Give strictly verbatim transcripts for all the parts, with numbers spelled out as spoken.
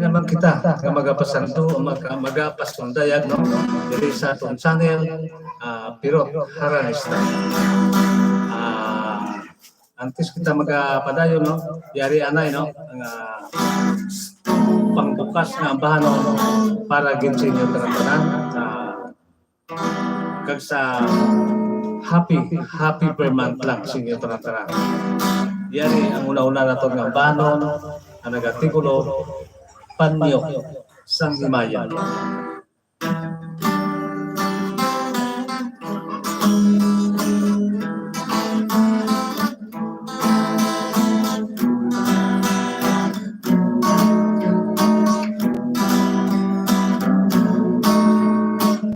naman kita nga magapasanto o maga-, magapasundayag, no? Diri sa atong channel, ah, Pirot Haranista. Ah, antes kita magapadayon, no? Yari anay, no? Ang, ah, pangbukas nga ambahanon para gid sa inyo tanan-tanan. Ah, kag sa happy, happy ber month lang sa inyo tanan-tanan. Yari ang una-una naton nga ambahanon nga nagatitulo, Panyo sang Himaya.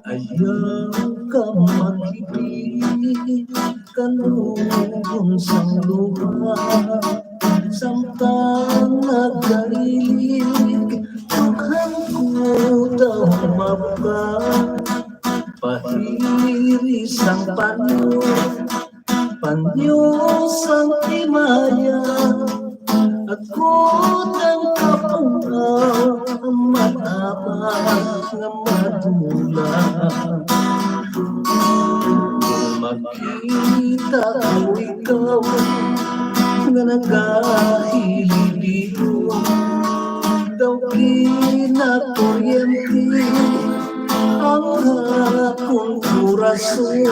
Ayaw ka makipi, kanugon sang luha, samtang nagailig, dughan ko daw mabuka. Pahiri sang panyo, panyo sang himaya, ako ang kapunaw, ang matabang nga madula. Kung makita ko ikaw nga nagahilibilo, daw ginakuryente ang akon korason.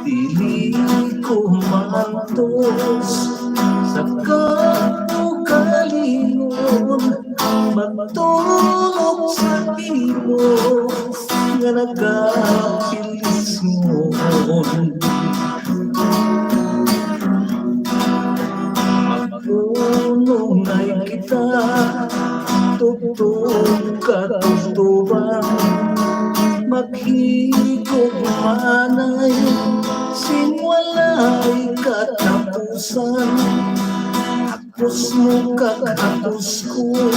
Dili ko maantos sa kaugalingon, magtulog sa imo nga nagapilisngon. Magpunongay kita, tubtob ka tubtoban, maghigugmaanay sing walay katapusan. Hapos mo kag hapos ko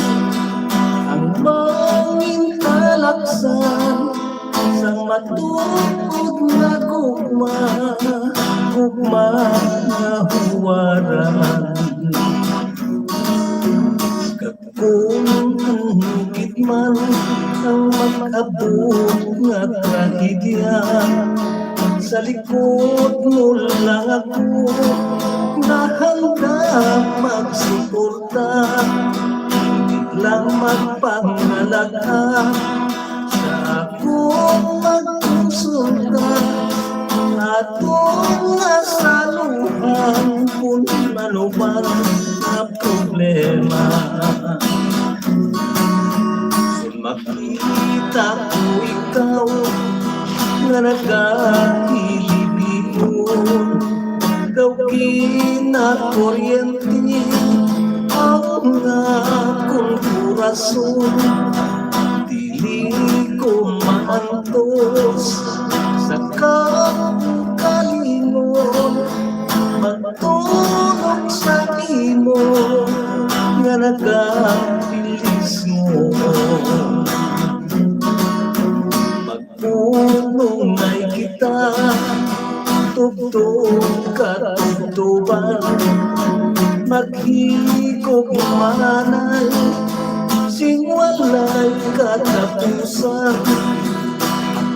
ang bangin talaksan, sang matuod nga gugma, gugma nga huwaran. Kag kung ano gid man ang mag-abot nga trahedya, sa likod mo lang ako nahanda magsuporta. Di lang magpangalagad sa akong magkonsulta, atong nga saluhan kung ano man nga problema. Kung makita ko ikaw nga nagahilibilo, daw ginakuryente ang akon korason. Dili ko maantos sa kaugalingon, magtulog sa imo nga nagapilisngon. Magpunongay kita, tubtob ka tubtoban, maghigugmaanay sing walay katapusan.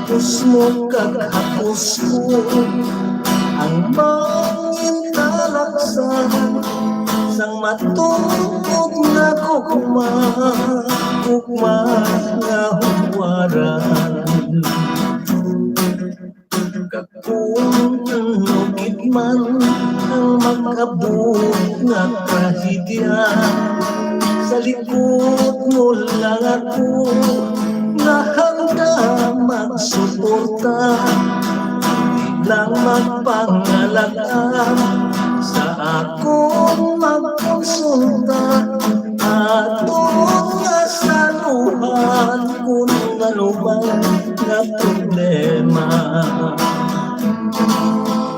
Hapos mo kag hapos ko ang bangin talaksan, sang matuod nga gugma, gugma nga huwaran. Kag kung ano gid man ang mag-abot nga trahedya, sa likod mo lang ako nga handa magsuporta. Di lang magpangalagad sa akon magkonsulta, atong nga saluhan kung ano man nga problema.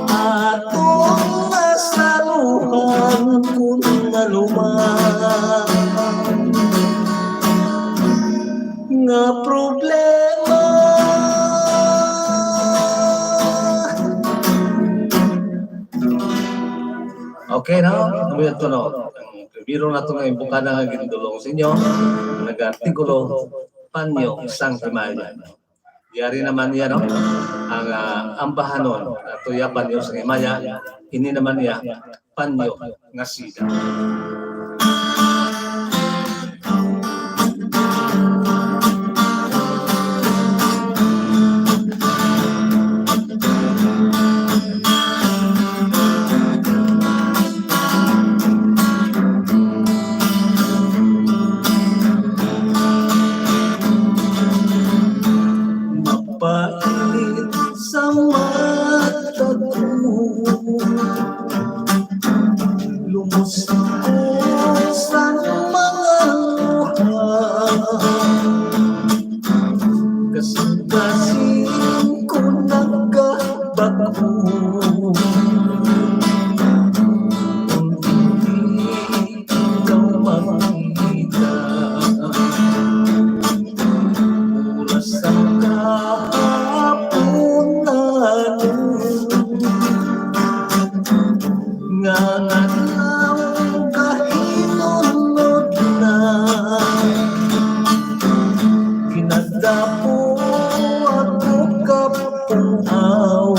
Atong nga saluhan kung ano man nga problema. Okay, no? Kami ito, no? Ang Pero nato nga imbukana nga gindulong sa inyo, nagartikulo, panyo sang himaya. Yari naman niya, no? Ang, ah, ambahanon, ah, tuya panyo sang himaya, ini naman niya, panyo nga sida. Mapait sa mata ko, lumuskos ang mga luha. Kasing-kasing ko nagkabag-o. Kung hindi ikaw makita, oras sa kahapunan nga adlaw kahinunod na. Ginadapo ako kapuaw.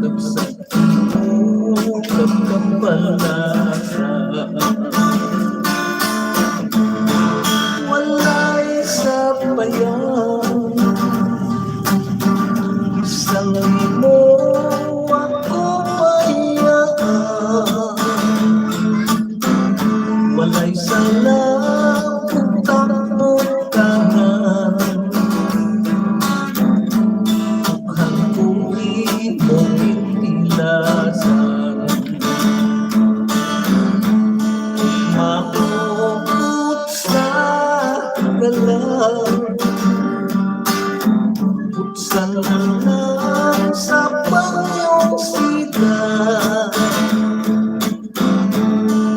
Nagsa-, Nagkapalaran. Walay sabayan. Bisan imo ako bayaan. Walay sala, pagtapok ka na. Dughan ko imo gintilasan. Maupot sa na lang. Putsa na lang sa panyong sida.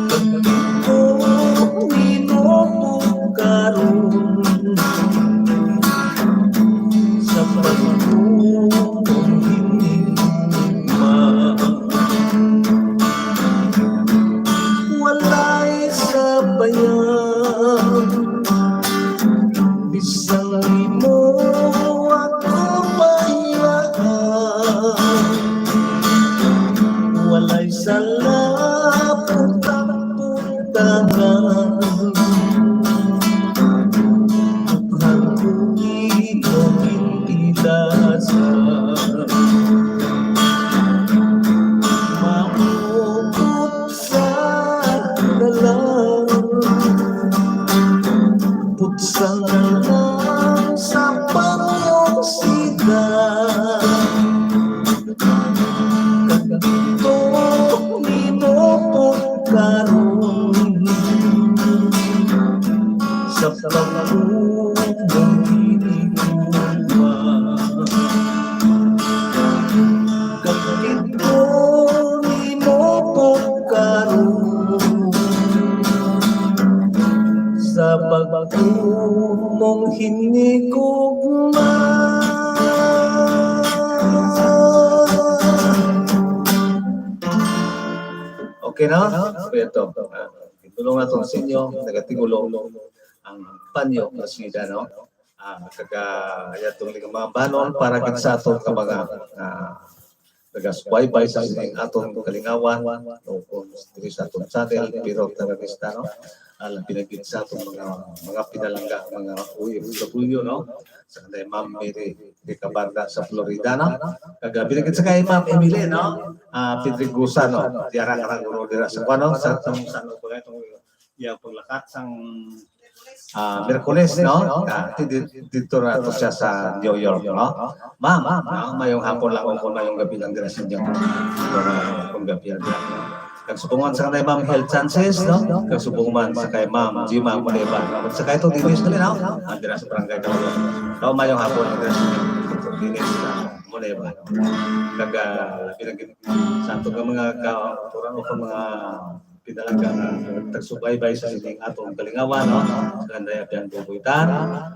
Pagkakit ko, minuto karon sa pagtuon hinigma. Walay sabayan, bisan imo ako bayaan. Walay sala, putang-putangan. Dughan ko imo gintilasan. Maupot sa na lang. Putsa na lang sa panyong sida. Kadto minuto karon sa pagtuon hinigma. Kadto minuto karon sa pagtuon hinigugma. Okay na? So, ito. Ah, gintulong naton sa inyo, nagatigulo ang panyo nga sida, no? Ah, kag, ah, yatong mga banon para gid sa aton ka mga, ah, nagasubaybay sa sining aton kalingawan, o kung diri sa aton channel, pero taga-vista, no? Ah, labi na gid sa aton mga, mga pinalangga, mga O F W, no? Sa kanay Ma'am Mary Ricabarda sa Florida, no? Kag, ah, labi na gid sa kay Ma'am Emily, no? Ah, Pedregosa, no? Diara ka na guro dira sa kuan, no? Sa atong, sa ano ba itong iya paglakat sang, ah, Miyerkules, no? Ah, di-, di-, dito na to siya sa New York, no? Ma'am, no? Mayong hapon lang kung mayong gabi lang dira sa inyo. Kung, ah, kung gabi lang dira. Kag subongon sa kanay Ma'am Health Chances, no? Kag subongon sa kay Ma'am Jima Moneva. Sa kay to, Dennis, dali, no? Ang dira sa barangay Kalawag. No, mayong hapon lang dira sa inyo. Dennis, ah, Moneva. Kag, ah, labi na gid sa ato nga mga ka-, turan o kung mga pinalangga nga tagsubaybay sa sining atong kalingawan, no? Sa kanday Apian Bubuitan,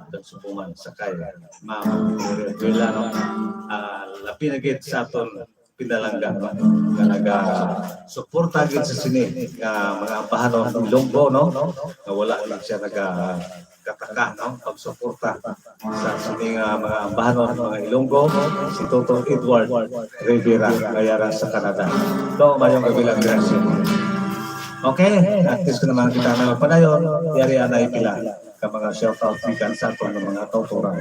kag subongon sa kay Ma'am Mary Abuela, no? Ah, labi na gid sa aton pinalangga, no? Nga nagasuporta gid sa sini nga mga ambahanon Ilonggo, no? Nga wala lang siya nagakataka, no? Pagsuporta sa sini nga mga ambahanon, mga Ilonggo, si Toto Edward Rivera, nga yara sa Canada. So, mayong gabi lang, gracias. Okay, at least ko naman kita na padayon, yari anay pila ka mga shoutout gikan sa aton nga mga kautoran.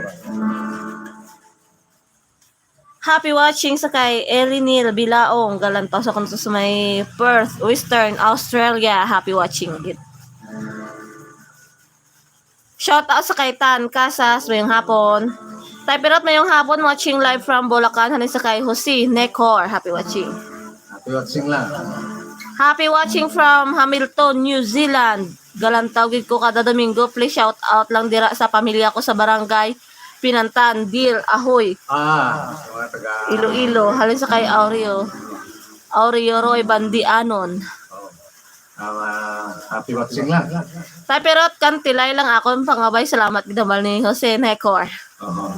Happy watching sa kay Elinil Bilaong, galantaw sa kanto sa may Perth, Western Australia. Happy watching gid. Shout out sa kay Tan Casas, mayong hapon. Tay Pirot, mayong hapon, watching live from Bulacan, halin sa kay Jose Necor. Happy watching. Happy watching lang. Happy watching from Hamilton, New Zealand. Galantaw gid ko kada Domingo. Please shout out lang dira sa pamilya ko sa barangay Pinantan, Dil, Ahoy, Ah, sa mga taga Iloilo. Halin sa kay Aureo. Aureo Roy Bandianon. Oh. Ah, happy watching lang. Tay Pirot, kantilay lang akon pangabay. Salamat gid, hambal ni Jose Necor. Oo.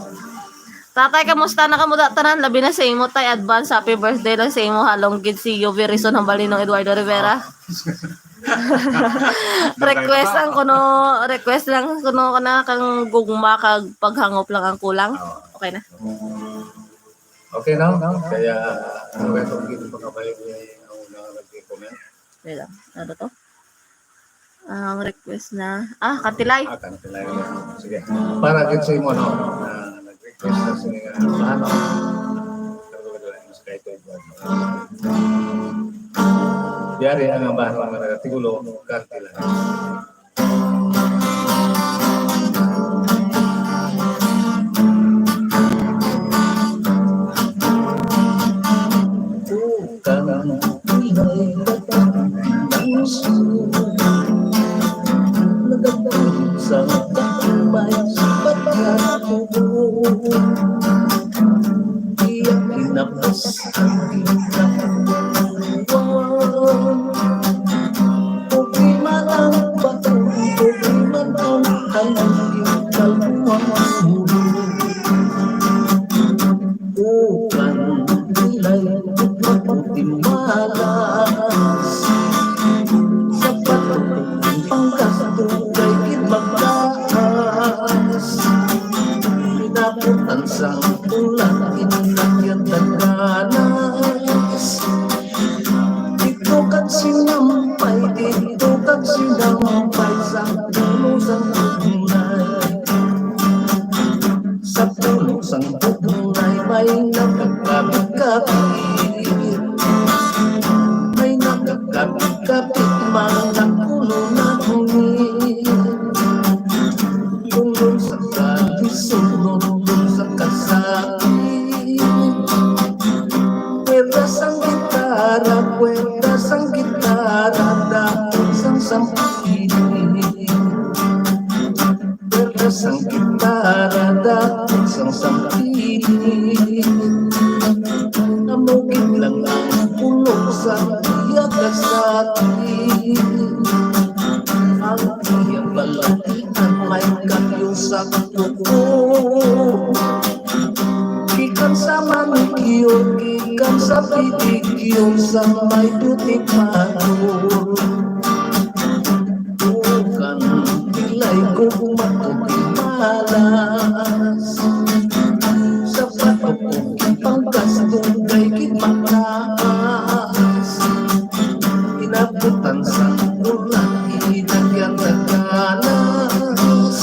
Tatay, kamusta na kamo da tanan? Labi na sa imo, tay, advance happy birthday lang sa imo. Halong gid si Yubi Rison, hambal ni Nong Eduardo Rivera. Request lang kuno, request lang kuno kana kang gugma kag paghangop lang ang kulang. Oo. Okay na. Okay, no? Kaya, ano ba itong gini pangabay ni ang mga nag-comment? Wait lang. Ano to? Ang request na, ah, kantilay. Ah, kantilay. Sige. Para gid sa imo, no? Na nag-request na sila nga, ano? Yari ang ambahan nga nagatigulo, kantilay. Kang ilay, nagapit sa kamay, pagkatubo. Iya kinapas ang ginagawa. Problema lang ba to? Problema lang ang iyong kaluluwa. Ukan ilay, maputi malas. Sa patupong panggasto kay gid magtaas. Pinaputan sang ulan, inakyan tagkanas. Dito kag sinampay, dito kag sinampay sa puno sang pugnay. Sa puno sang pugnay may nagkakapit-kapit. May nagkakapit-kapit, mga kulo na huni. Puno sa kalisod, puno sa kasakit. Kwerda sang gitara, kwerda sang gitara, dapit sang sampili. Kwerda sang gitara, dapit sang sampili. Amo gid lang ang pulong sa iya kasakit. Ang iya balatian may kalyo sa kuko. Gikan sa manicure, gikan sa pedicure, sa may beauty parlor. Ukan ilay, gugma kag malas. Sa patupong panggasto kay gid mataas. Inabutan sang ulan, inagyan nagkanas.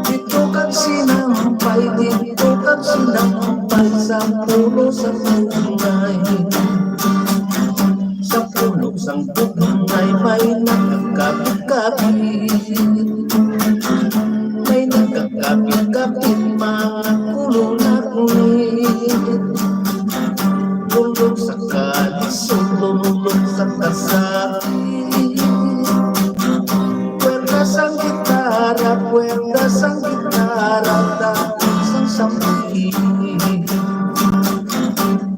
Dito kag sinampay, dito kag sinampay sa puno sang pugnay. Sa puno sang pugnay may nagkakapit-kapit. May nagkakapit-kapit, mga kulo na huni. Ulog sa kalisod, ulog sa kasakit. Kwerda sang gitara, kwerda sang gitara, dapit sang sampili.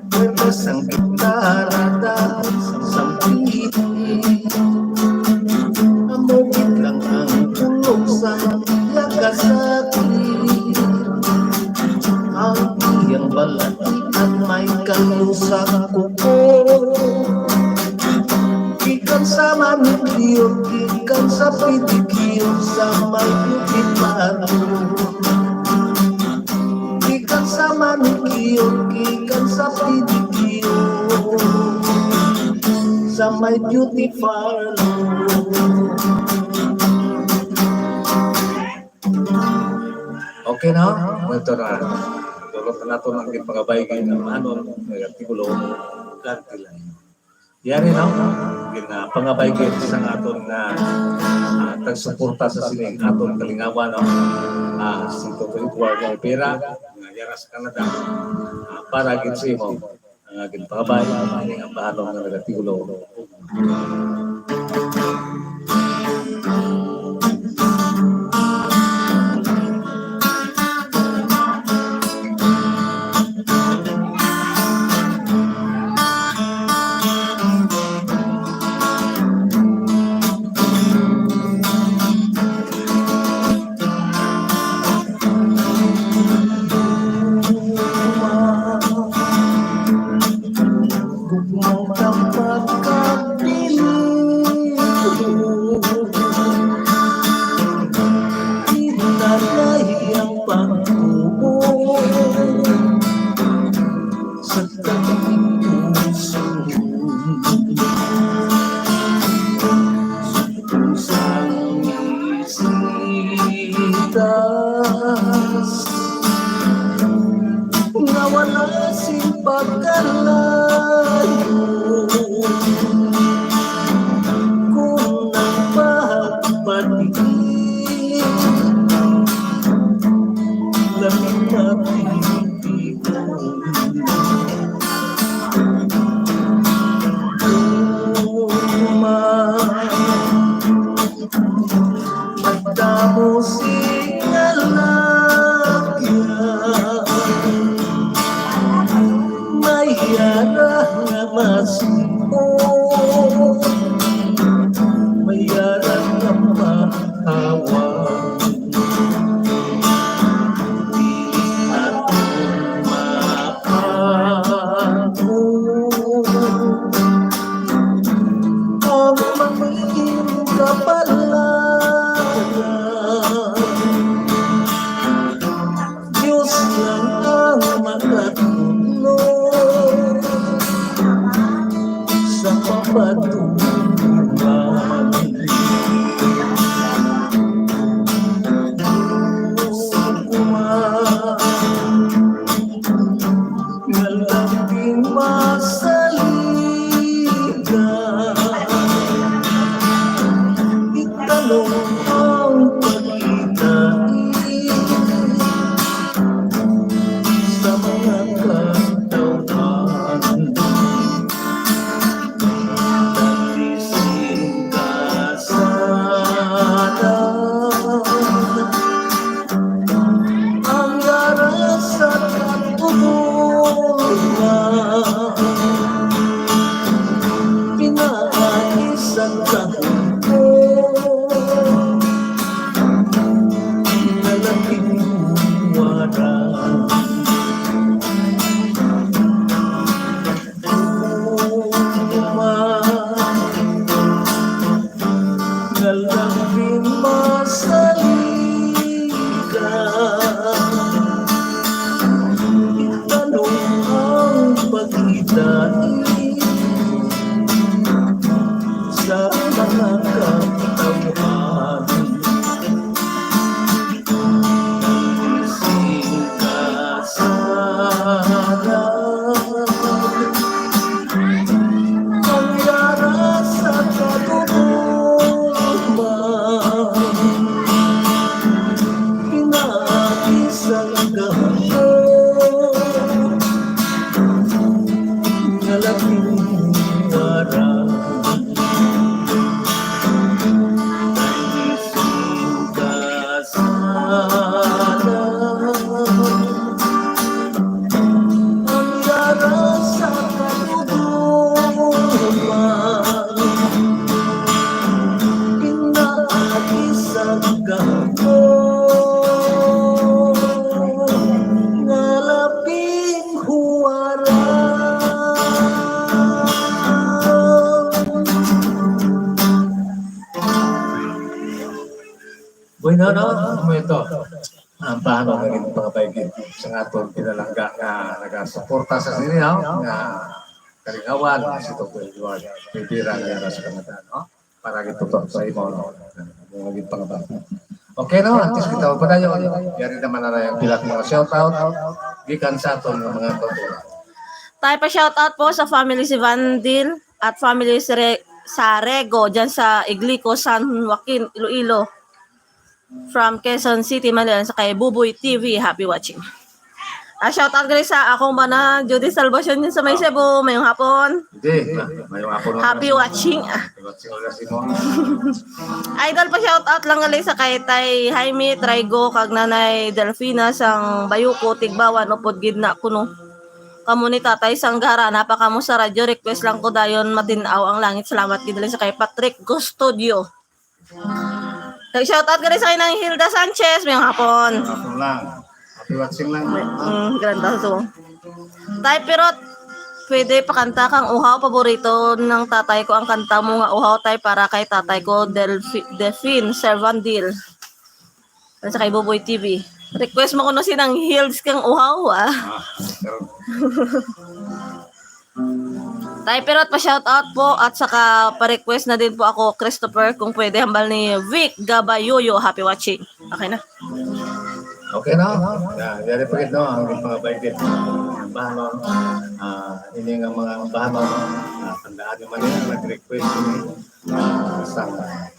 Kwerda sang gitara, dapit sang sampili. Amo gid lang ang pulong sa iya kasakit. Ang iyang balatian may kalyo Sa pedicure, sa may beauty parlor. Gikan sa manicure, gikan sa pedicure, sa may beauty parlor. Okay na? Well, ito na. Dulot na nato ang ginpangabaygi nga anon nga artikulo, kantilan. Yari na, ginapangabay gid sa aton nga, ah, tagsuporta sa sining aton kalingawan, no? Ah, si Totoy Edward Olvera, nga yara sa Canada, ah, para gid sa imo, nga ginpangabay, ini nga bahanon nga nagatulo. Gugma ka pagkapili. Hinanay ang pagtuo sa tagipuso. Sang isitas nga wala sing pagkalayo, kung nagpapatiis, labi na titigon. Uma. Madamo sing alagyan, may yara nga masipo, may yara nga mahawa. Dili aton mapaabot ang mangin kapalaran. Dios lang ang makatudlo sa papatuman. Ugma nga labing masaligan, itanong ang pagkita sa mga katawhan. Dati sing kasada ang yara sa katulungan, pinaagi sa kahulpo nga labing huwara. Uma nga labing masaligan, itanong ang pagkita sa mga katawhan. Sing kasada ang yara sa katulungan, pinaagi sa gahapon nga labing huwara. Kasada ang yara sa katulungan, pinaagi sa gahapon nga labing huwara. Bueno, no? Ano mo ito? Ang paano naging pangabaygit sa aton pinalangga nga nagasuporta sa sini, no? Nga kalingawan, si Doktor Edward Rivera nga nasa Canada, no? Para gitutok sa imo, no? Ang naging pangabaygit. Okay, no? Antes kita magpadayon, yari naman na yung pila ka mga shoutout gikan sa aton nga mga kauturan. Tayo pa shoutout po sa family si Vandil at family si Re- sa Rego dyan sa Iglico, San Joaquin, Iloilo. From Quezon City, Manila, sa kay Buboy T V. Happy watching. Ah, shoutout gali sa akong bana, Judy Salvacion, yun sa may Cebu. Mayong hapon. Hindi, ma- mayong hapon. Happy watching. Ah, Happy watching ulit, Simon. Idol, pa shoutout lang gali sa kay Tay Jaime Traigo kag Nanay Delfina sang Bayuco, Tigbawan, upod gid na kuno kamo ni Tatay Sanggara. Napakamo sa radyo, request lang ko dayon Matin-aw ang Langit. Salamat gid gali sa kay Patrick Custodio. Kag shoutout gali sa kay Nang Hilda Sanchez, mayong hapon. Ako lang. Happy watching lang. Mm, ganda to. Tay Pirot, pwede pakanta kang Uhaw, paborito ng tatay ko ang kanta mo nga Uhaw, tay, para kay tatay ko, Delfi- Delfin Servandil. Sa kay Buboy T V. Request mo kuno si Nang Hills kang Uhaw, ah. Ah, pero Tay Pirot, pa-shoutout po at saka pa-request na din po ako, Christopher, kung pwede, hambal ni Vic Gabayoyo. Happy watching. Okay na. Okay na. Yeah, yari pa gid, no, ang mga baybit. Ang bahanon, ah, ini nga mga bahanon, ah, tandaan nyo man yan, nag-request ini, ah, sa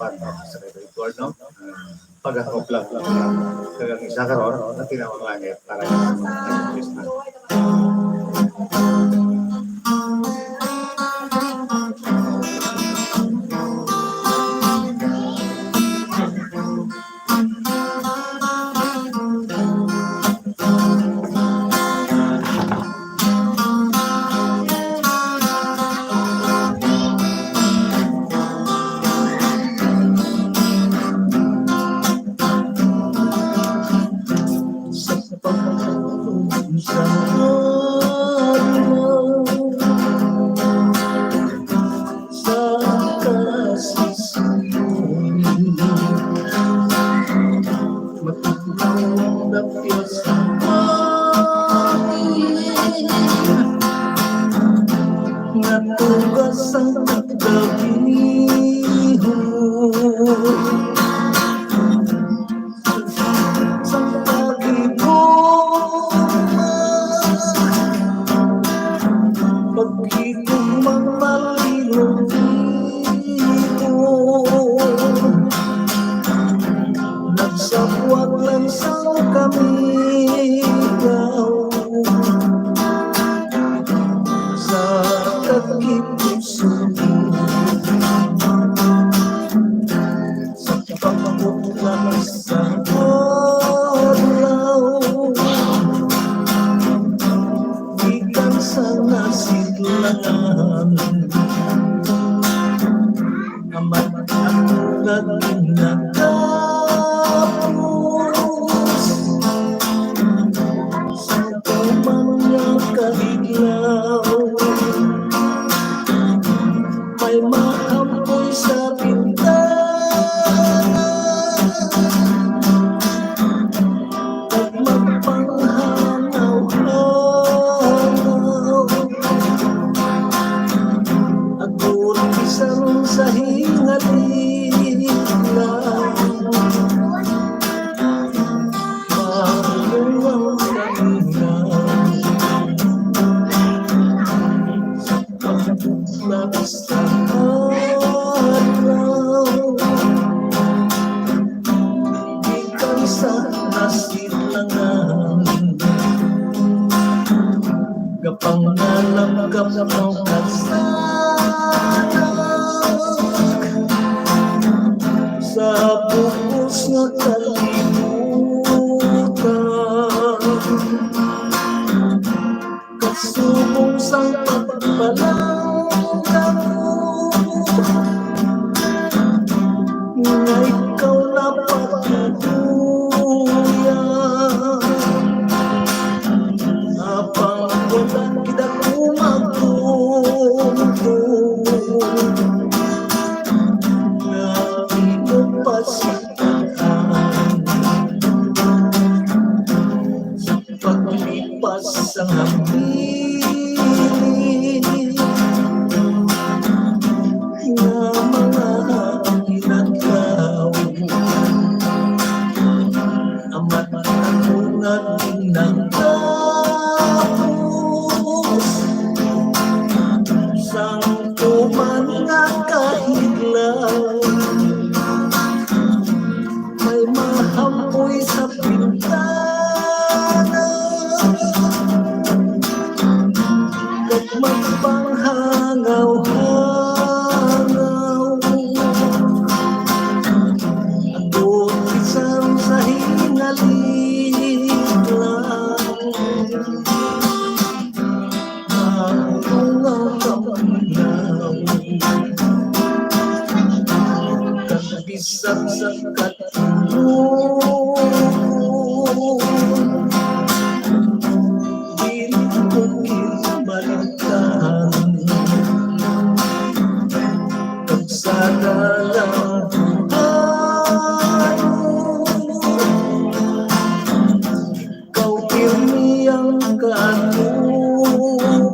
pag sa record, no? Ah, pagkakuplag lang. Kag ang isa karon, ang tinawag langit para sa mga nag-request na. Natugas ang pagdabihon sa paghibumak. Paghigugma ang palilog-libog. Nagsabwag lang sa kamigaw sa takip puso. Sa pagputla sa adlaw, gikan sa nasidlangan, amat ang tulad ginatapos. Sa tuman nga kaliglaw, may mahampoy sa bintana, kag magpanghanaw-hanaw. Agod bisan sa hingaliglaw, maayo ang kalingaw. Sa pagbuklak sa adlaw, gikan sa nasidlangan, gapangalap ka sa pagkasalag sa bug-os nga kalibutan. Kasubong sang pagpalangga ko, nga ikaw napatuloyan. Apang wala gid ako magtuntun nga di mo pasitaan. katulog. Dili ko kinabangay kag sa dalang buwan. Ikaw pirmi ang kaatubang.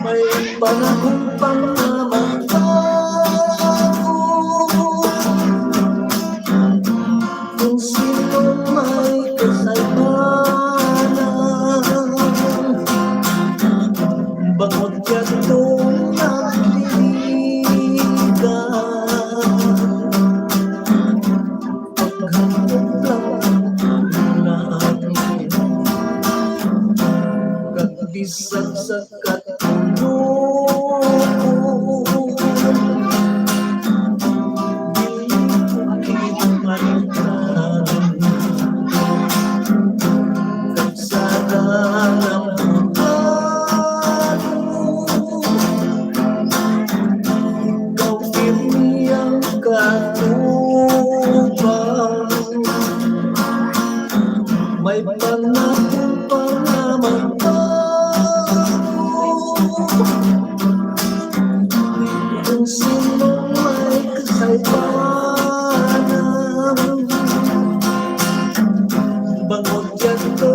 May panahon pa nga magbago. Kung sino may kasaypanan, bangod yadto nagliligan. Paghangop lang ang langit, kag bisag sa katulog, dili ko kinahanglan. Sa dalang buwan, ikaw pirmi ang katubang. May panahon pa nga magbago. Kung sino may kasaypanan, bangod yadto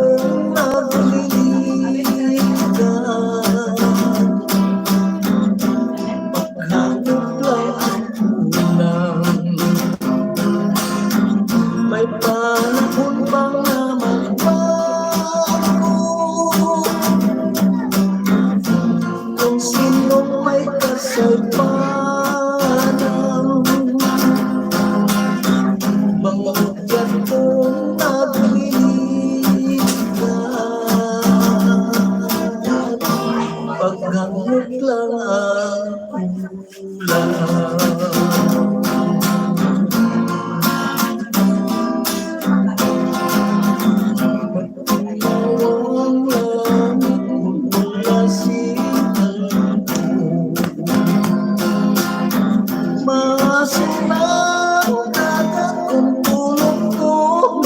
nagliligan. Paghangop lang ang kulang. May panahon pa nga magbago. Kung sino may kasaypanan, bangod yadto nagliligan. Paghangop lang ang kulang. Mas ang dagat kung tulog-tulog.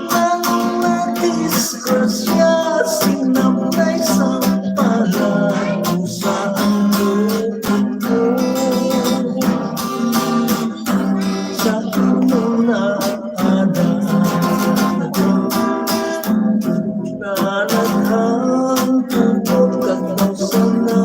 Ang nadisgrasya, sinamnay sa palato sa ang lubot ko. Sa imo na anak, na naghangtod kag daw sana.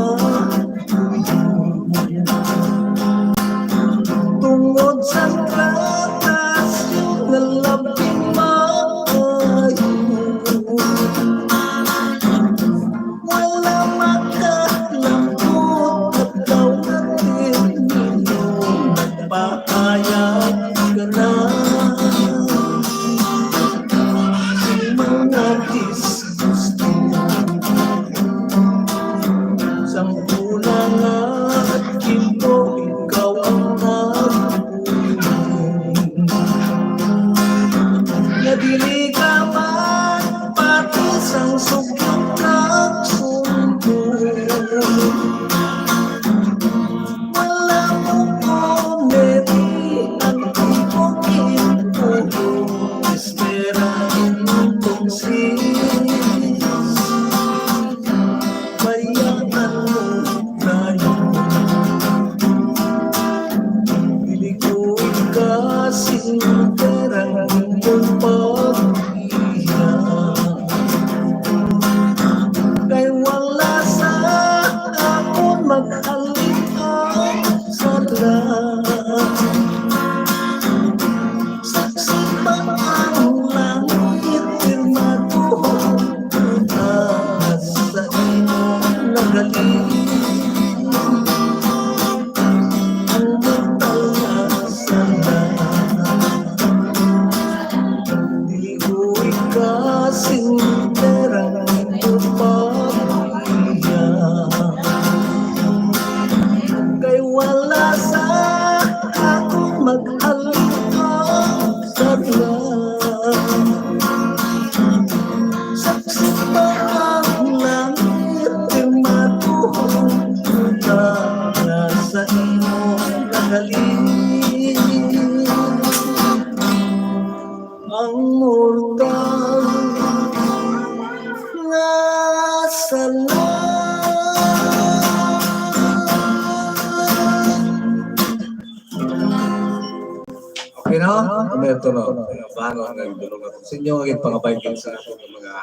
Ano ito, no? Ang bano nga gidulong nato sa inyo, ang pangabay gid sa aton nga mga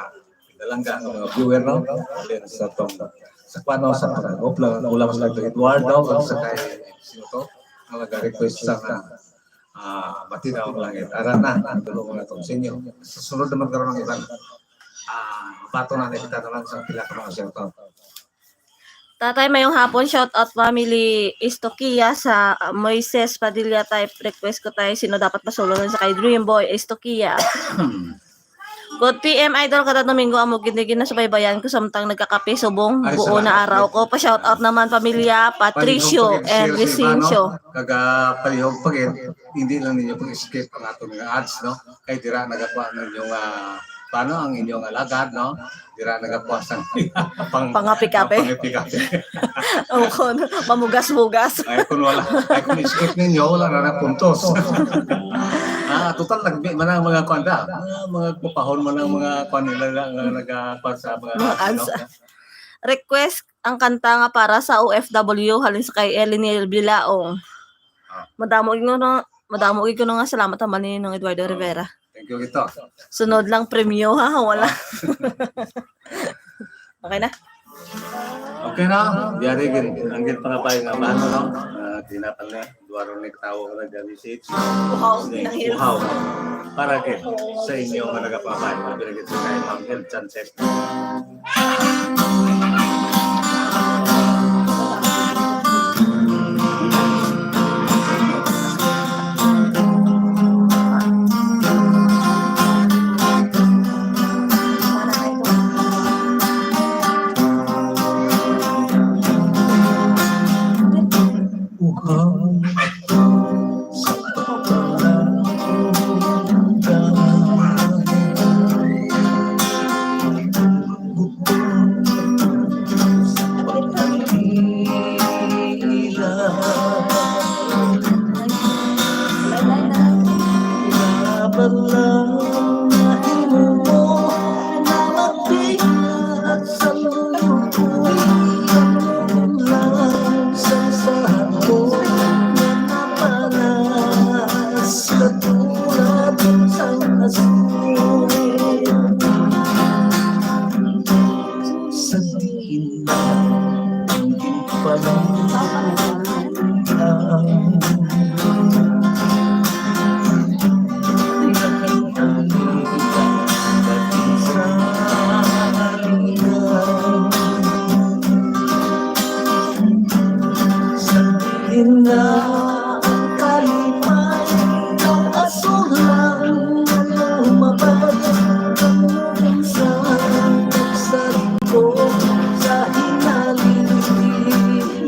pinalangga, nga mga viewer, no? Then sa tong, sa kwano, sa pag-upload, ulam sa Eduardo, ug sa kay, sino to? Ang nag-request sa nga, ah, Batid Ang Langit. Ara na, ang dulong nato sa inyo. Sa sunod naman karon ang iban. Ah, bato na, nakita na lang sa pila ka mga shout out. Tatay, mayong hapon. Shout out family Istokia sa, ah, Moises Padilla type. Request ko, tay, sino dapat pasulod sa kay Dream Boy Istokia. Good P M, idol, kada Domingo amo gid ni ginasubaybayan ko samtang nagkakape subong. Ay, buo salamat, na araw ko. Pa-shout out naman pamilya Patricio and Vicencio. Kaga palihog pa gid, hindi lang ninyo pag-skip ang aton nga ads, no? Kay dira nagakuha ang inyong, ah, paano ang inyong alagad, no? Dira nagakuha sang pang-, Pangapi-kape. Pangapi-kape. O, kung mamugas-mugas. Ay, kung wala, ay, kung skip ninyo, wala na na puntos. Ah, total, nagbi man ang mga kuwan da. Mga, mga kupahon man ang mga kuwan nila nga, nga nagakuha sa mga Mga ads, no? Ads. Request ang kanta nga para sa O F W halin sa kay Eleniel Bilaong. Ah. Madamo gyud nga, madamo gyud kuno nga salamat naman ni Nong Eduardo Oo. Rivera. Thank you, Gito. Sunod lang premyo, ha? Wala. Ah. Okay na? Okay na. Yari gid, ang gid pangabay nga mano, no? Ah, tinapan na. Duwaro ni tawo na dyan, message. Uhaw, Ni pinanghil. Uhaw. Para gid sa inyo nga nagapangabay. Labi na gid sa kay Ma'am El Chances. Uhaw sa pagpalautang. Sa diin man ang ginpalangga. Sa diin na ang kalipay, ang aso lang ang lumabas, ang minsan nagsaliko sa hinali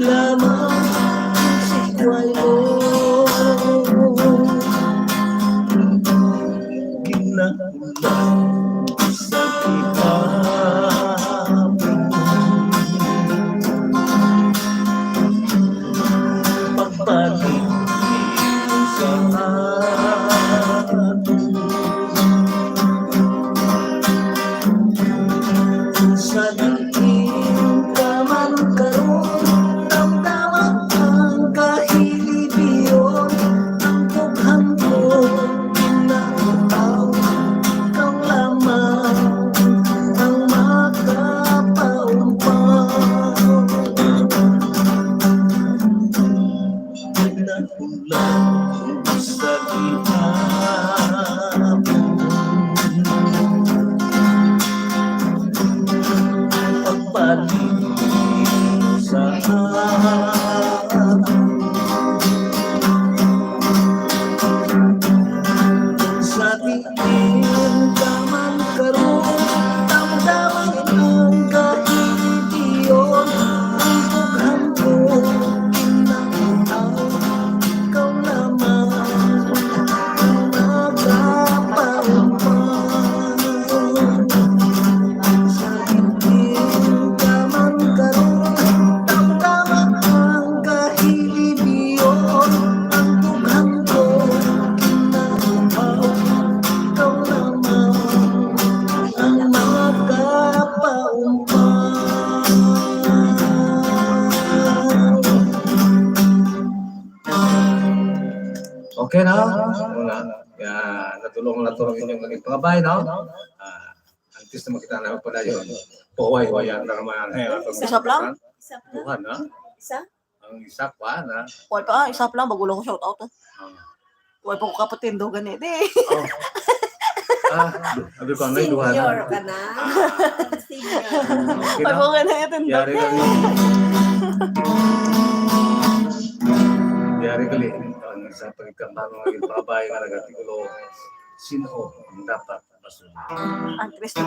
lamang si Guaylo. Ginahulat sa gihapon. Pagbalik sa aton. Sa diin ka man karon, damdaman ang kahilibion, ang dughan ko ginautaw, ikaw lamang ang makapaumpaw. Ginahulat sa gihapon. Pagbalik sa aton. Sa diin ka man karon, damdaman ang kahilibion, ang dughan ko ginautaw, ikaw lamang ang makapaumpaw. Sa diin ka man karon, damdaman ang kahilibion, ang dughan ko ginautaw, ikaw lamang ang makapaumpaw. Okay na? Una. Kaya natulungan na to ang inyong naging pangabay, no? Ah, antes na makita na pala yun. Pahuway-huwayan na naman. Eh, atong Isa lang? Isa lang? Duha na? Isa? Ang isa pa na. Wala pa, ah, isa pa lang, bago lang ko shout out, ah. Ah. Wala pa ko kapatid, do, gani, di. Oh. Ah, abi ko, ano, duha na. Senior ka na. Ah. Senior. Okay na. Ako nga na ito, Yari ka ni. Yari ka ni. Ang sa pagkambalo ng babae nga nag-artikulo, sino ang dapat Ang Kristo.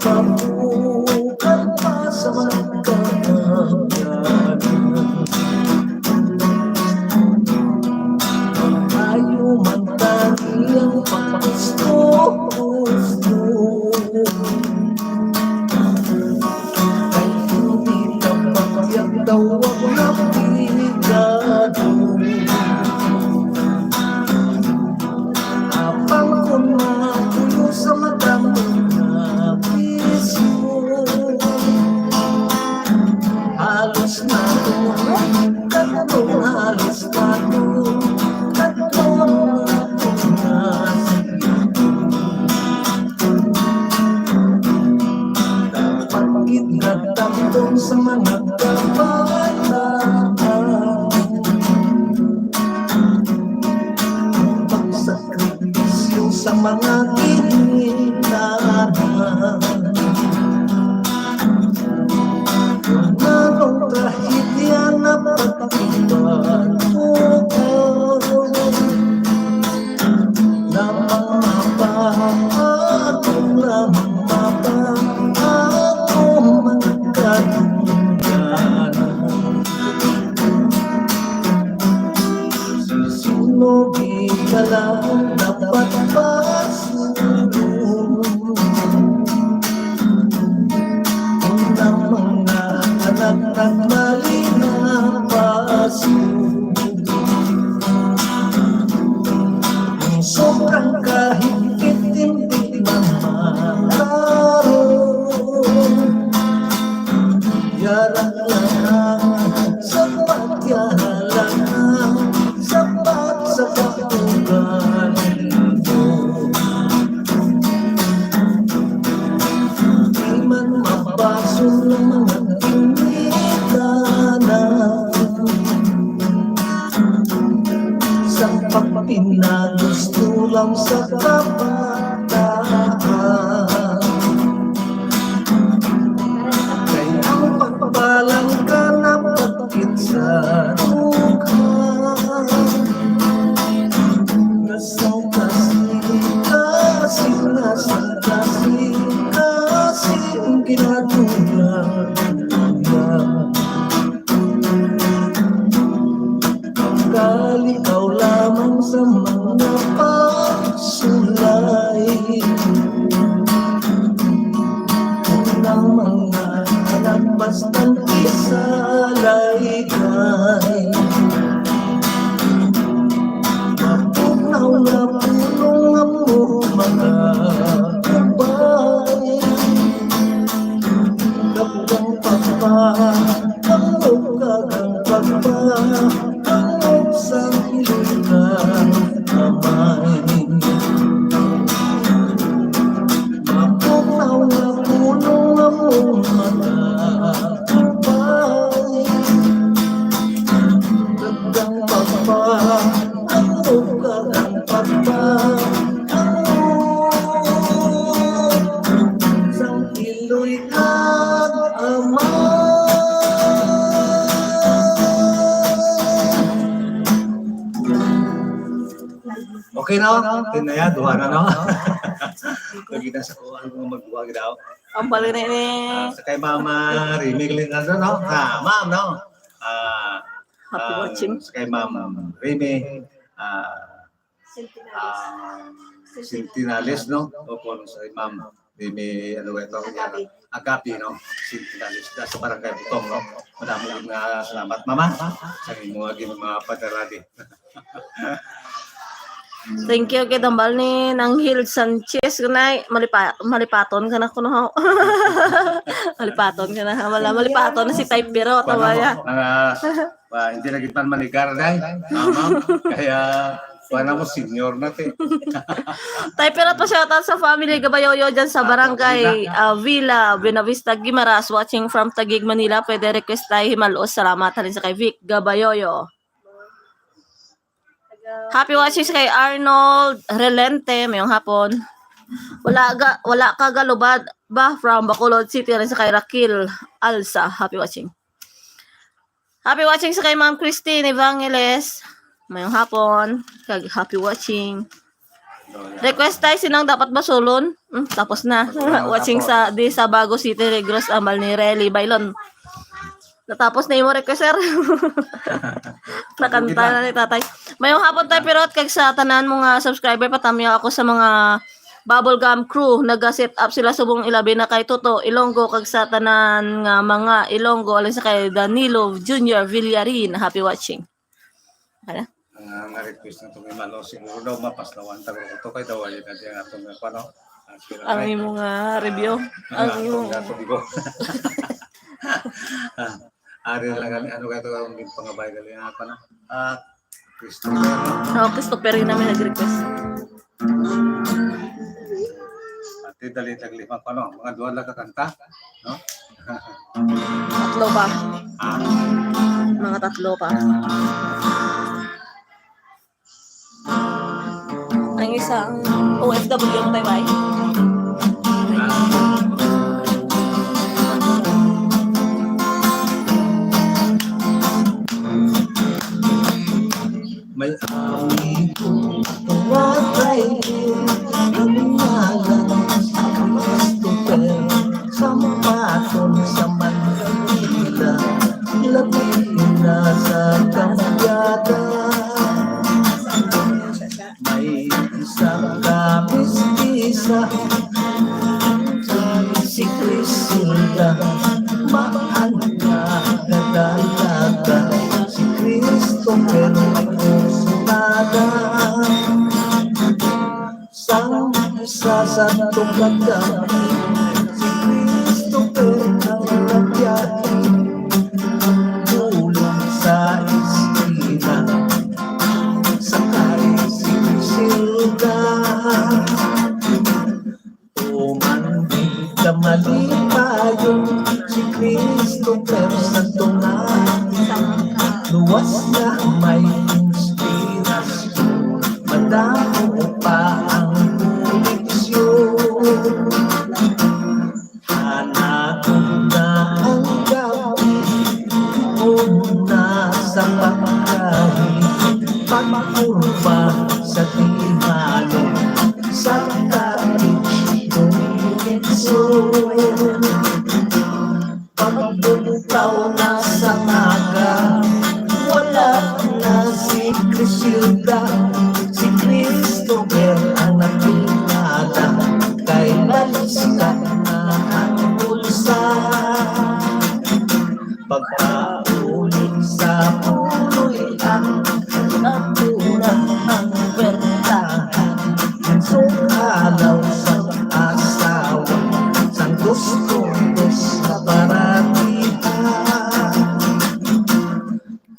Pagpapukal pa sa mga kababayan. Ayaw man tani ang paggusto-gusto. Kay hindi ka pagyang tawag na pigado. Apang kon mapuyo sa mata mo nga bisyo, halos na to, kadto, halos na to, kadto ang akong nasipon. Dapat gid nagtambong sa mga kabataan. Pagsakripisyo sa mga ginikanan. Nganong trahedya na pagtipan ko? Lamang mapa, ako lamang mapa, ako mga kadungganan. Sino di ka lang dapat pasulong? Kung ang mga anak nagmali na pasulong, ang sobrang kahigpit hindi mamalaro. Yara lang, sapat yara lang, sapat sa pag-ugali mo. Di man mabasol ang mga ginikanan. Sa pagpinagusto lang sa kabataan. Kay ang pagbalang ka na pagkit sa dughan. Nasang kasi, kasi, nasang kasi, kasi ang ginadura. Kalikaw lamang sa mga pagsulay. Ang mga anak bastang isalaygay. Matunaw nga pulong ang mga ubay. Daghang pagpa, ang lugag ang pagpa, ang sa ilog ka kamay. Mapunaw nga pulong among mga ubay. Daghang pagpa, ang lugag ang pagpa, ang sang iloy kag amay. Okay na, okay na yan, duha na, no? Lagi na sa kuha, ano, magduha, ginaw. Ang bali na ini. Ah, sa kay Mama Remy Leonardo, no? Ah, ma'am, no? Ah, Happy ah, watching. Sa kay Ma'am Remy, ah, ah, Centenales, no? Opo, sa kay Ma'am Remy, ano ba ito? Agape. Agape, no? Centenales, sa Barangay Butong, no? Madamo nga salamat, Mama, sa imo nga gin-, mga padarali. Thank you kay tambal ni Nanghil Sanchez. Kunay, malipa-, malipaton ka na kuno, ha? Malipaton ka na, ha? Wala, malipaton na si Tay Pirot, Kuwan tama ako, niya. Mga, ah, hindi na kita manigar, day. Ah, ma'am. Kaya, kuwan ako, senior na, te. Tay Pirot, pa-shoutout sa family Gabayoyo dyan sa Ako, Barangay, Villa. Ah, Villa, Buenavista, Guimaras, watching from Taguig, Manila. Pwede request tayo, Himalos. Salamat, halin sa kay Vic Gabayoyo. Happy watching sa kay Arnold Relente, mayong hapon. Wala ga, wala ka galubad ba from Bacolod City, rin sa kay Raquel Alsa. Happy watching. Happy watching sa kay Ma'am Christine Evangeles. Mayong hapon. Kag happy watching. Request tayo sinang dapat basulon. Hmm, tapos na. Tapos na, watching tapos. Sa di sa Bago City, Negros, ambal ni Relly Bailon. Natapos na imo request, sir. Nakanta na ni tatay. Mayong hapon tayo, Pirot, kag sa tanan mo nga subscriber, patamyaw ako sa mga Bubblegum crew. Naga-set up sila subong ilabi na kay Toto Ilonggo kag sa tanan nga mga Ilonggo, alin sa kay Danilo Junior Villarin. Happy watching. Hala. Ang, ah, nga request na itong Imalo, siguro daw mapaslawan ta ko ito kay daw ay na diyan atong, ah, ano, ah, sila Ang ay. Imo nga review. Ah, Ang ang imo. Atong gato, di ba? Ah, ari lang gani, ano kaya ito ang pangabay gali nga ako na? Ah, Christopher, no? Oh, Christopher, yun namin nag-request. Ate, dali, tag lima pa, no? Mga duha lang ka kanta, no? Tatlo pa. Ah. Mga tatlo pa. Ang isang O F W ang bye-bye. May amigo nga driver, ang ngalan si Christopher, sa Maton sa Manila, labi na sa Kamayada. May isa ka mistisa, si Crisilda, maanha nga dalaga, si Christopher may kursunada. Sang isa sa tungkad kami, si Christopher ang nagbiyahe. Dulong sa eskwela, sakay si Crisilda. Human gid ka malipayon, si Christopher sa tunga. Luwas nga may inspirasyon, madamo pa ang koleksyon. Hanagon na ang gabi, una sa pagkahi, pagkurba sa tinalo, sa cottage dumitso. Pagbuntaw na sa aga, wala na si Crisilda, si Christopher ang nakilala, kay baliskad na ang bulsa. Pagkauli sa puloy-an, natura ang bertahan. Ang sungalaw sa asawa, sang dos puntos sa baratihan.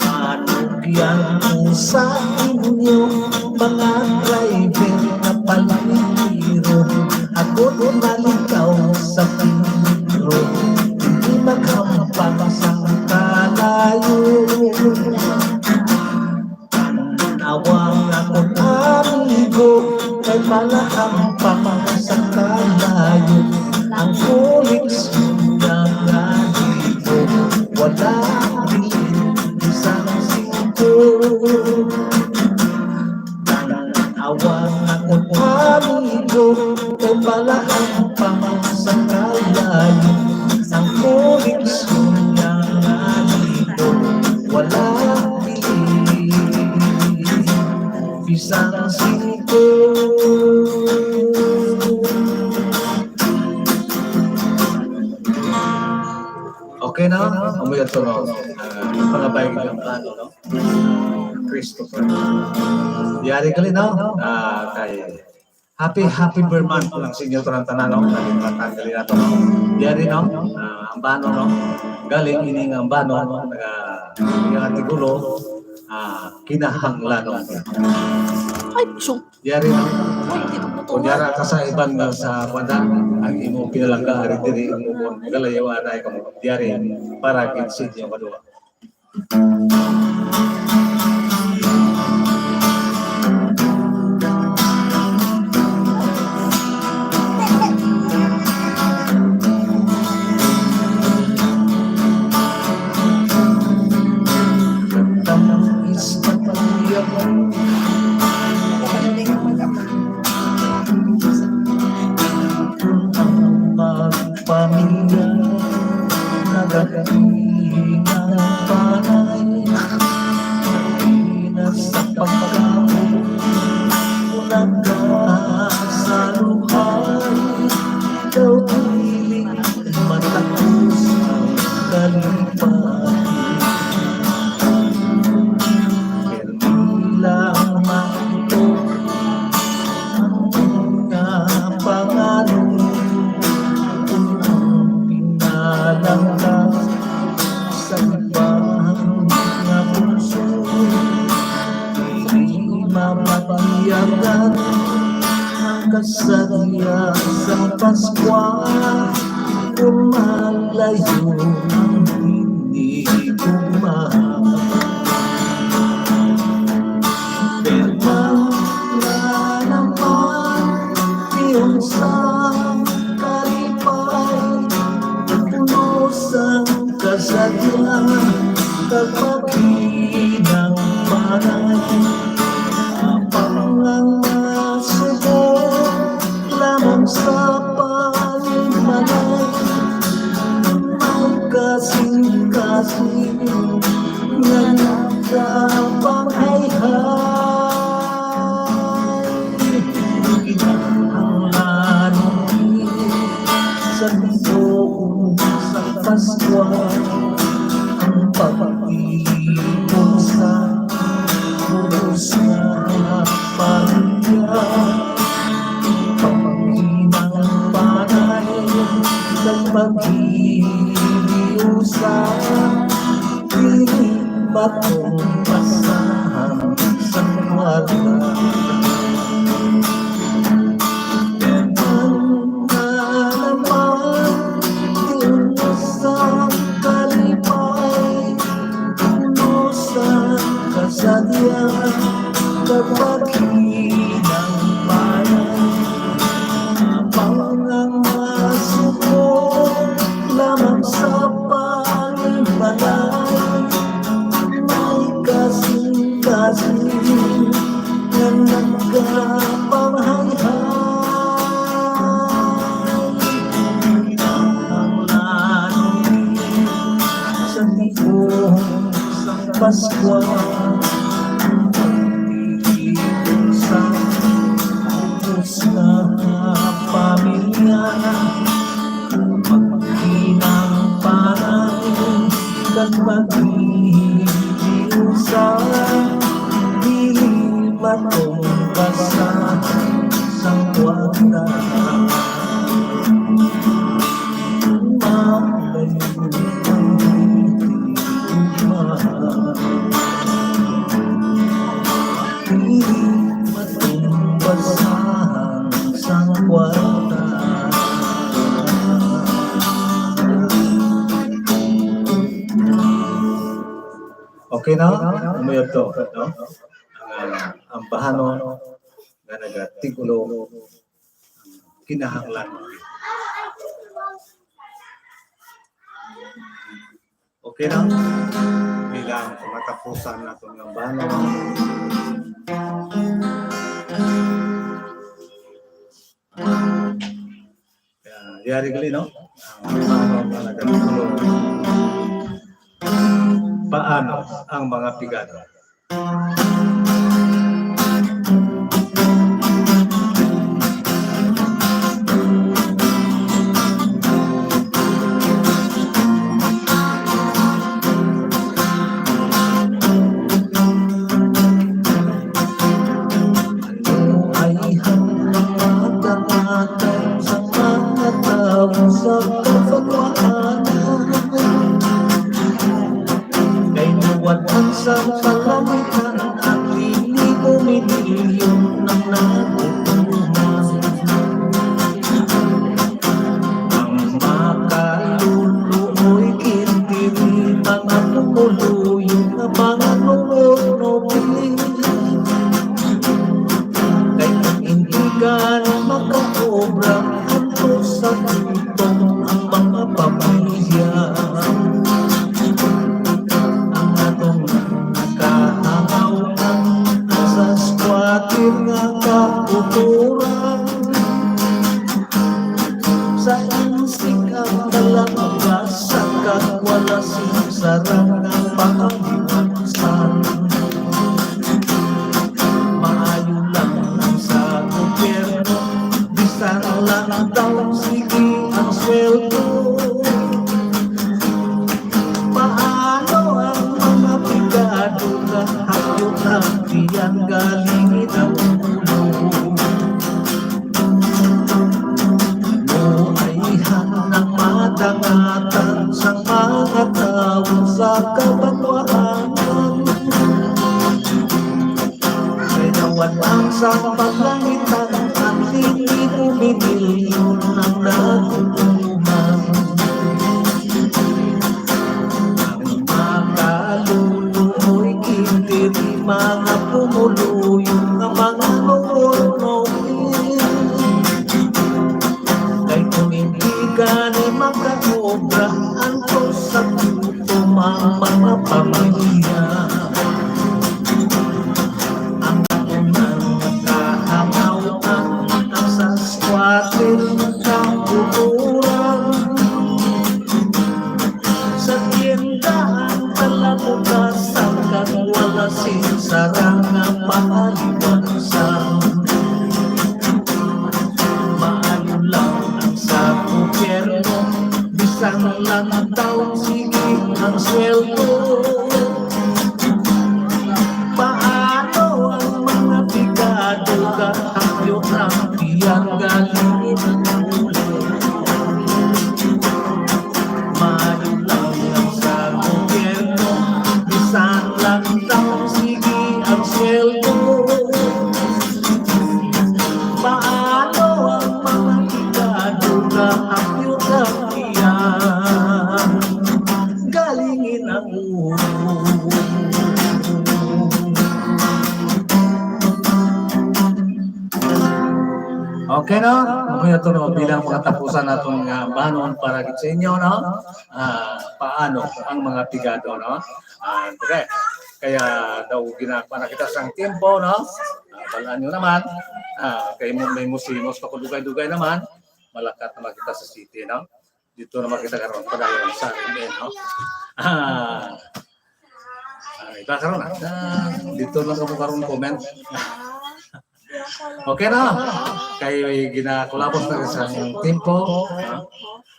Manugyan ko sa inyo, mga driver nga palihiro, agod malikaw sa peligro, hindi maghampang sang kalayo. Tan-awa ang akon amigo, kay palahampang sa kalayo. Ang koleksyon niya nga libro, wala bilin isang singko. Mo yun, no? Ah, mga bayan ng ano, no? Christopher. Yari ka rin, no? Ah, kay happy, happy Ber month lang sa inyo, tanan-tanan, no? Kay mga tanggalin nato, no? Yari, no? Ah, ang bano, no? Galing ini nga ang bano, no? Naga, yung titulo, ah, kinahanglan, no? Ay, so, Yari, no? Uy, di ba mo to? Kung yara ka sa iban nga sa kwanda, ang imo pinalangga, ari diri, ang imo galayaw, anay ka mo. Yari, para gid sa inyo kaduha. Tamis patuya mo. Ang magpamilya, nagaging ang panay. Nasa pagkaon, ulaga sa luhay, daw dili matakos ang kalipatin. Permi lang makutok ang mga pangalan kung ang pinalangga sa ibang nga pulso. Dili mamagiyagan ang kasadya sa Paskwa kung malayo ang hinigugma. Pero nga naman, iyon sa kalipay, puno sang kasadya, kag paghinang panay. Apang ang mga sugo lamang sa panimalay, may kasing-kasing nga nagapangayhay. Kinahanglan sa tuon sa Paskwa ang pagtipon sa bug-os nga pamilya, paghinang panay, kag paghihiusa. Dili ba tong basahan sa kwarta? Ang naman, di uno sa kalipay, uno sa kasadya, kapag hinang panay. Apang ang masuko lamang sa panimalay, may kasing-kasing nga nagapangayhay. Ang lalim sa tibok sang Paskwa, ang pagtipon sa bug-os nga pamilya, paghinang panay, kag paghihiusa. Dili matong basahan sang kwarta. Malayo ang tigugma. Dili matong basahan sang kwarta. Okay na? Umuyot to, no? Ang, ah, ang bahanon nga nagatigulo, kinahanglan. Okay na? Bilang pangatapusan naton nga bahanon. Kaya, yari gali, no? Ang paano ang mga pigado? Paano ang mga pigado? Watan sa kalangitan, ang linibo minilyon ang nagutuman. Ang makaluluoy, kintiri, mga pumuluyo, nga mga nungot-nobili. Kay kung hindi gani makaobra, antos sa gutom ang mga pamilya. Ang atong kahangaw sa squatter nga kauturan. Sa insik ang kalabasan, kag wala sing sarang nga pangaliwansan. Maayo lang ang sa gobyerno, bisan lang daw sige ang sweldo. Paano ang mga pigado nga hayop ang tiyan galing ang ulo? Buhayhan ang madangatan sang mga tawo sa kabanwaanan. Kay nawad-an sa paglangitan, ang linibo minilyon ang nagutuman. Ang makaluluoy, kintiri, mga pumuluyo, nga mga nungot-nobili. Kay kung hindi gani makaobra, antos sa gutom ang mga pamilya. Ang unang kahangaw ang sa squatter kauturan. Sa tienda ang kalabukasan, kag wala sing sarang nga pangaliwansan. Maayo lang ang sa gobyerno, bisan lang daw sige ang sweldo. Paano ang mga pigado nga hayop ang tiyan galing ang ulo? Maayo lang ang sa gobyerno, bisan lang daw sige ang sweldo. Paano ang mga pigado nga hayop ang tiyan galing ang ulo? Okay, no? Okay, ito, no? Bilang mga tapusan naton nga banon para gid sa inyo, no? Ah, paano ang mga pigado, no? Ah, okay. Kaya daw ginapa na kita sang tiempo, no? Ah, balaan nyo naman. Ah, kay mo, may musimos pa ko dugay-dugay naman. Malakat naman kita sa city, no? Dito naman kita karon, padayon sa M N, no? Ah, ah, iba karon, ah. Ah, dito lang kamo karon comment. Okay na. Kay ginakulabos na sa tiempo, no?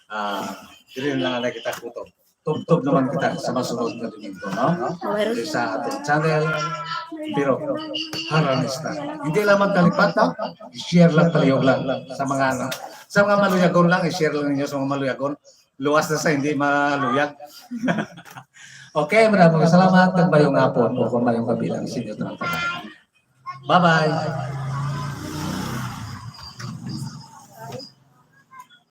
Ah, dili na lang kita kutob. Tubtob naman kita sa masunod nga Domingo, no? Diri sa ating channel, pero Haranista. Hindi lang magkalipatan, i-share lang, palihog lang sa mga, ano, sa mga maluyagon lang, i-share lang ninyo sa mga maluyagon. Luwas na sa hindi maluyag. Okay, maraming salamat. Kag mayong hapon o kung mayong gabi lang sa inyo tanan. Bye-bye.